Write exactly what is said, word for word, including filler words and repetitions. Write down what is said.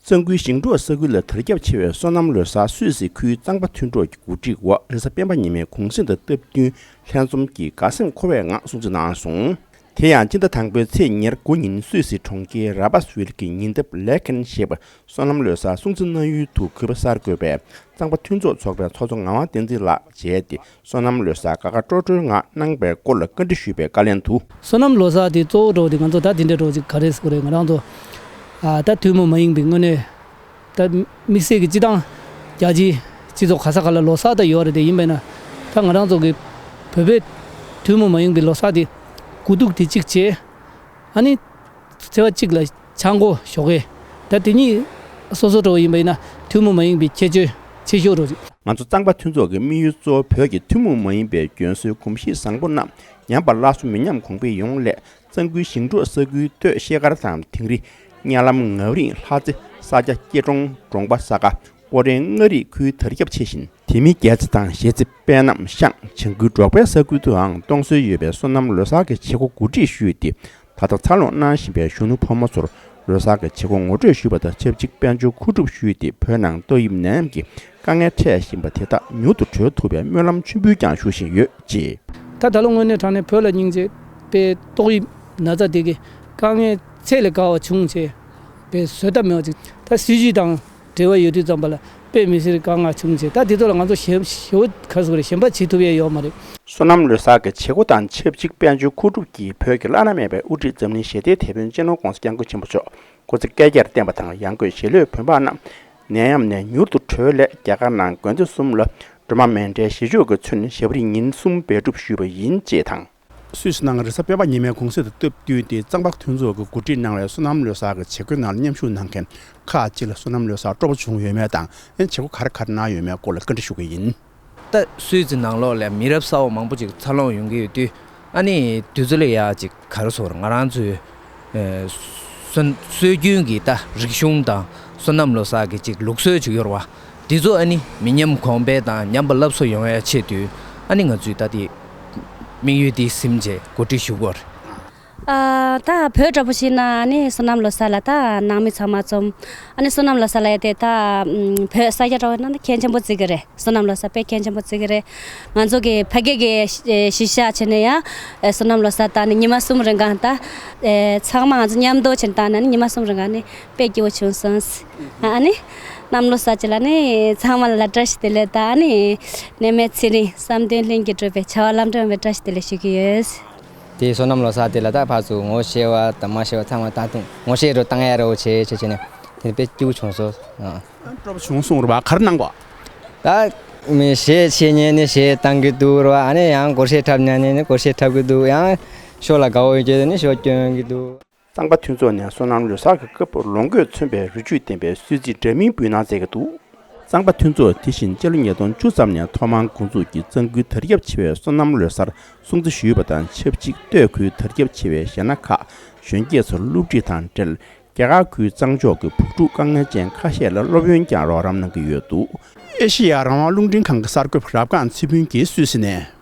གཙང་ཁུལ་ཞིང་འབྲོག་ས་ཁུལ་ལ་དར་ཁྱབ་ཆེ་བའི་སོ་ནམ་ལོ་གསར་སུད་སི་ཁུལ་གཙང་པ་མཐུན་གྲོགས་ཀྱི་གོ་སྒྲིག་འོག་རེས་གཟའ་སྤེན་པ་ཉི་མའི་གུང་གསེང་དང་སྟབས་བསྟུན་ལྷན་འཛོམས་ཀྱིས་དགའ་སེམས་འཁོལ་བའི་ངང་སྲུང་བརྩི་གནང་སོང་། དེ་ཡང་སྤྱི་ཟླ་དང་པོའི་ཚེས་ཉེར་དགུ་ཉིན་སུད་སི་གྲོང་ཁྱེར་ར་པ་སི་ཝིལ་གྱི་ཉེ་འདབས་ལེ་ཁན་ཞེས་པ་སོ་ནམ་ལོ་གསར་སྲུང་བརྩི་གནང་ཡུལ་དུ་གུས་པ་གསར་འགོད་པས་གཙང་པ་མཐུན་ཚོགས་ཚོགས་པའི་ཚོགས་གཙོ་ངག་དབང་བསྟན་འཛིན་ལགས་མཇལ་ཏེ། སོ་ནམ་ལོ་གསར་དགའ་དགའ་སྤྲོ་སྤྲོའི་ངང་གནང་པའི་སྐོར་ལ་བཀའ་འདྲི་ཞུས་པའི་བཀའ་ལན་དུ། སོ་ནམ་ལོ་གསར་དེ་གཙོ་བོ་འགྲོ་བ་དེ་ང་ཚོ་ད་དེ་འདྲ་འགྲོ་ཅིག་ག་རེ་ཟེར་དགོས་རེད། ང་རང་ཚོ་ཨ་ད་ཐུན་མོང་མ་ཡིན་པའི་དངོས་གནས་ད་དམིགས་བསལ་གྱི་སྤྱི་བཏང་རྒྱལ་སྤྱིའི་སྤྱི་ཚོགས་ག་ས་ག་ལ་ལོ་གསར་ད་ཡོད་རེད། དེ་ཡིན་པས་ན་ད་ང་རང་ཚོ་གི་བོད་པའི་ཐུན་མོང་མ་ཡིན་པའི་ལོ་གསར་དེ་དགུ་ཐུག་དེ་གཅིག་བྱས། ཨ་ནི། ཚེས་པ་གཅིག་ལ་ཆང་སྒོ་ཞོགས་ཀས། ད་དེ་གཉིས་སོ་སོ་འགྲོ་བ་ཡིན་པ་ཡིན་ན་ཐུན་མོང་མ་ཡིན་པའི་ཁྱད་ཆོས་ཆེ་ཤོས་རོ། ང་ཚོ་གཙང་པ་མཐུན་ཚོགས་ཀྱི་དམིགས་ཡུལ་གཙོ་བོ་བོད་ཀྱི་ཐུན་མོང་མ་ཡིན་པའི་རྒྱུན་སྲོལ་གོམས་གཤིས་བཟང་པོ་རྣམས་ཉམས་པ་སླར་གསོ་མི་ཉམས་གོང་འཕེལ་ཡོང་སླད། གཙང་ཁུལ་ཞིང་འབྲོག་ས་ཁུལ་སྟོད་ཤེལ་དཀར་དང་དིང་རི། གཉའ་ལམ། ངའུ་རིང་། ལྷ་རྩེ། ས་སྐྱ། སྐྱིད་གྲོང་། གྲོང་པ། ས་དགའ། ཀོ་རེ། མངའ་རིས་ཁུལ་དར་ཁྱབ་ཆེ་ཞིང་། དེ་མིན་རྒྱལ་རྩེ་དང་གཞིས་རྩེ། པད་སྣམ། ཤང་། བྱང་ཁུལ་འབྲོག་པའི་ས་ཁུལ་དུའང་གཏོང་སྲོལ་ཡོད་པའི་སོ་ནམ་ལོ་གསར་གྱི་བྱེད་སྒོ་གོ་སྒྲིག་ཞུས་ཏེ། ད་ལྟ་འཚར་ལོངས་གནང་བཞིན་པའི་གཞོན་ནུ་ཕོ་མོ་ཚོར་ལོ་གསར་གྱི་བྱེད་སྒོ་ངོ་སྤྲོད་ཞུས་པ་དང་ཆབས་ཅིག་དཔལ་འབྱོར་མཁོ་སྒྲུབ་ཞུས་ཏེ། བོད་ནང་ཏོག་དབྱིབས་ནད་ཡམས་ཀྱི་དཀའ་ངལ་འཕྲད་བཞིན་པ་དེ་དག་མྱུར་དུ་གྲོལ་ཐུབ་པའི་སྨོན་ལམ་མཆོད་འབུལ་ཀྱང་ཞུ་བཞིན་ཡོད་ཅེས། ད་ད་ལོ་དངོས་གནས་དྲང་གནས་བོད་ལ་སྙིང་རྗེ་པའི་ཏོག་དབྱིབས་ན་ཚ་དེ་གི་དཀའ་ངལ་ཚད་ལས་བརྒལ་བ་བྱུང་བྱས་པའི་བཟོད་ཐབས་མེད་པ་ཅིག་ད་སྲིད་ཇུས་དང་། འབྲེལ་བ་ཡོད་དུས་ཙམ་པ་ལ་དཔེ་མི་སྲིད་དཀའ་ངལ་བྱུང་བྱས། ད་དེ་ཚོ་ལ་ང་ཚོ་ཞེ་ཞེ་བོ་ག་རེ་ཟེར་དགོས་རེད། ཞེན་པ་བྱེད་ཐུབ་ཡས་ཡོད་མ་རེད། སོ་ནམ་ལོ་གསར་གྱི་བྱེད་སྒོ་དང་ཆབས་ཅིག་དཔལ་འབྱོར་མཁོ་སྒྲུབ་ཀྱིས་བོད་ཀྱི་བླ་ན་མེད་པའི་དབུ་ཁྲིད་འཛམ་གླིང་ཞི་བདེའི་དེད་དཔོན་སྤྱི་ནོར་༧གོང་ས་༧སྐྱབས་མགོན་ཆེན་པོ་མཆོག་སྐུ་ཚེ་བསྐལ་བརྒྱར་བརྟན་པ་དང་། ཡང་སྒོས་གཞིས་ལུས་བོད་འབངས་རྣམས་ནད་ཡམས་ནས་མྱུར་དུ་གྲོལ་སླད་རྒྱ་གར་ནང་དགོན་སྡེ་གསུམ་ལ་སྒྲོལ་མ་མཎྜལ་ཞི་མཆོད་ཀྱིས་མཚོན་ཞབས་པུ་རིས་ཉིན་གསུམ་འབད་སྒྲུབ་ཞུས་པ་ཡིན་ཅེས་དང་། སུད་སི་ནང་རེས་གཟའ་སྤེན་པ་ཉི་མའི་གུང་གསེང་དང་སྟབས་བསྟུན་ཏེ་གཙང་པ་མཐུན་ཚོགས་ཀྱིས་གོ་སྒྲིག་གནང་བའི་སོ་ནམ་ལོ་གསར་གྱི་བྱེད་སྒོའི་ནང་ལ་མཉམ་ཞུགས་གནང་མཁན་ཁག་ཅིག་ལ་སོ་ནམ་ལོ་གསར་སྤྲོ་པོ་བྱུང་ཡོད་མེད་དང་། ཨེ་བྱེད་སྒོ་ག་རེ་ག་རེ་གནང་ཡོད་མེད་སྐོར་ལ་བཀའ་འདྲི་ཞུ་གི་ཡིན། ད་སུད་སི་ནང་ལོགས་ལ་མི་རབས་གསར་པ་མང་པོ་ཅིག་འཚར་ལོངས་ཡོང་གི་ཡོད་དུས། ཨ་ནི་དུས་ཚོད་ལ་ཡ་ཅིག་ག་རེ་ཟེར། ང་རང་ཚོའི་ཨེ་སོ་སྲོལ་རྒྱུན་གྱི་ད་རིག་གཞུང་དང་སོ་ནམ་ལོ་གསར་གྱི་ཅིག་ལུགས་སྲོལ་ཅིག་ཡོད་རེད་བ། འདི་ཚོ་ཨ་ནི་མི་ཉམས་གོང་འཕེལ་དང་ཉམས་པ་སླར་གསོ་ཡོང་ཡ་ཆེད་དུ། ཨ་ནི་ང་ཚོས་ད་དེ་དམིགས་ཡུལ་འདི་ཟིན་བྱས་གོ་སྒྲིག་ཞུ་དགོས་རེད། ཨ་ད་བོད་འདྲ་པོ་ཞིག་ན་ཨ་ནི་སོ་ནམ་ལོ་གསར་ལ་ད་ནང་མི་ཚང་མ་འཛོམས། ཨ་ནི་སོ་ནམ་ལོ་གསར་ལ་ཡ་དེ་ད་བོད་ས་སྐྱ་འདྲ་པོ་ན་ད་གལ་ཆེན་པོ་བརྩི་གི་རེད། སོ་ནམ་ལོ་གསར་དཔེ་གལ་ཆེན་པོ་བརྩི་གི་རེད། ང་ཚོ་གི་ཕ་སྐད་ཀྱི་གཞི་བཞག་བྱས་ནས་ཡང་སོ་ནམ་ལོ་གསར་ད་ནི་ཉི་མ་གསུམ་རིང་ག་ད་ཚང་མ་ང་ཚོ་མཉམ་དུ་བྱས་ནས་བཏང་ན་ནི་ཉི་མ་གསུམ་རིང་ག་ནི་དཔེ་སྐྱིད་པོ་བྱུང་སོང་། ཨ་ནི་གནམ་ལོ་གསར་ཅིག་ལ་ནི་ཚང་མ་ལ་བཀྲ་ཤིས་བདེ་ལེགས་དང་། ཨ་ནི་ནད་མེད་ཚེ་རིང་བསམ་དོན་ལྷུན་གྱིས་གྲུབ་པའི་བྱ་བ་ལམ་འགྲོ་ཡོང་བའི་བཀྲ་ཤིས་བདེ་ལེགས་ཞུ་གི་ཡོད། དེ་སོ་ནམ་ལོ་གསར་དེ་ལ་ད་ཕར་ཚུར་ངོ་ཤེས་པ་དང་མ་ཤེས་པ་ཚང་མ་ད་དུང་ངོ་ཤེས་རོགས་བཏང་ཡ་རོགས་བྱེད་བྱེད་བྱེད་ནས་དེ་དཔེ་སྐྱིད་པོ་བྱུང་སོང་། ཨ། སྤྲོ་པོ་བྱུང་སོང་རེད་བ། ག་རེ་གནང་བ། ད་མི་གཞས་ཆེ་ཉན་ནས་གཞས་བཏང་གི་འདུག་རེད་བ། ཨ་ནི་ཡང་སྒོར་གཞས་འཁྲབ་ཉན་ནས་ནི་སྒོར་གཞས་འཁྲབ་གི་འདུག་ཡང་ཤོ་ལ་དགའ་བོ་ཡོད་ཀྱི་ནི་ཤོ་སྐྱོན་གི་འདུག་གཙང་པ་མཐུན་ཚོགས་ནས་སོ་ནམ་ལོ་གསར་གྱི་སྐབས་ལོ་འགོས་མཚོན་པའི་རི་ཆུ་ལྡན་པའི་གསོལ་ཚིགས་འདྲ་མིན་འབུལ་གནང་མཛད་ཀྱི་འདུག་གཙང་པ་མཐུན་ཚོགས་དེ་བཞིན་སྤྱི་ལོ་ཉིས་སྟོང་བཅུ་ཙམ་ནས་ཐོག་མར་འགོ་འཛུགས་ཀྱིས་གཙང་ཁུལ་དར་ཁྱབ་ཆེ་བའི་སོ་ནམ་ལོ་གསར་སྲུང་བརྩི་ཞུས་པ་དང་ཆབས་ཅིག་སྟོད་ཁུལ་དར་ཁྱབ་ཆེ་བའི་གཞས་སྣ་ཁག་གཞོན་སྐྱེས་ཚོར་སློབ་ཁྲིད་དང་འབྲེལ། རྒྱ་གར་ཁུལ་གཙང་ཕྱོགས་ཀྱི་བུ་ཕྲུག་དཀའ་ངལ་ཅན་ཁ་ཤས་ལ་སློབ་ཡོན་ཀྱང་རོགས་རམ་གནང་གི་ཡོད་འདུག་ཨེ་ཤེ་ཡ་རང་དབང་རླུང་འཕྲིན་ཁང་གི་གསར་འགོད་པ་རབ་སྒང་ཚེ་ཕུན་གྱིས་སུད་སི་ནས།